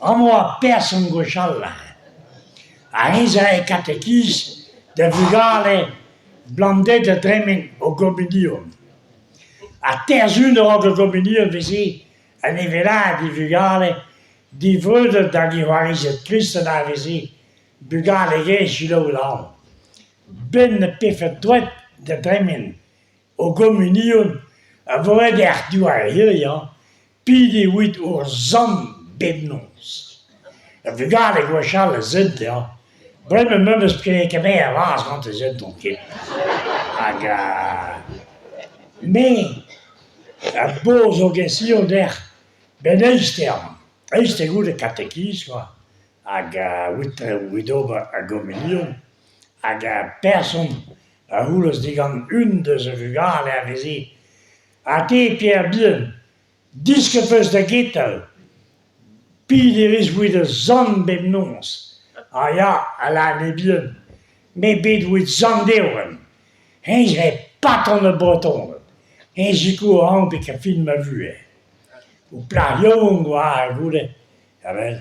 Amañ oa person gwechall aze. Ha eñ a rae katekiz da vugale 'blam dezhe da dremen o gomunion. Ha teir sizhun a-raok ar gomunion 'veze en evelaat e vugale divredet hag e c'hoarezed kristen a veze bugale gaezh selaou ac'hanon. 'Benn e pefe droed da dremen o gomunion a vo ret deoc'h diwar hiziv pediñ evit ur sant bep noz. Ar vugale gwechall a sente hañ, bremañ memes ket kemer a vras gante 'sentont ket. Hag me a bozo gesion dec'h 'benn eizhter amañ, eizhter goude katekiz kwa hag evit ober ar gomunion hag ar person a c'houlennas digant unan deus e vugale a veze Ha te Pierre bihan, disket 'peus da getal, pet e vez evit ur sant bep noz ? Ha ya, a lâr bihan, me bet evit sant Erwan, hennezh eo patron ar Bretoned, eñ sikour ac'hanon betek fin ma vuhez. Ur plac'h yaouank oa aze goude, a-wel.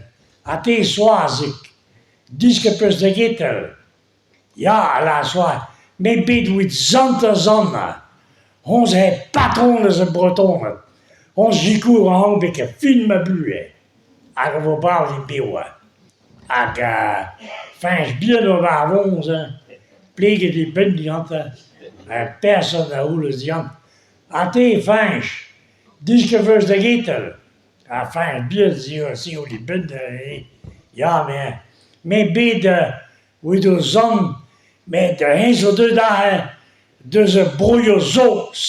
Ha te Soazig, disket 'peus da getal ? Ya, a lâras oa, me bet evit Santez-Anna. Honnezh eo patronez ar Bretoned. Honnezh sikour ac'hanon betek fin ma buhez. Hag e vo brav din bevañ. Hag Fañch bihan oa war ar voñs hein, pleget e benn digantañ, ha person a c'houlennas digantañ Ha te, Fañch, disket 'peus da getal ? Ha Fañch bihan 'zeo e benn Ya, me bet Evit o zont met eñ zo deuet aze deus ar broioù saoz.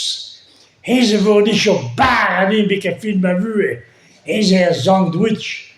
Hezh e vo nicho barr din betek fin ma vuhez. Hezh eo ar sandwich.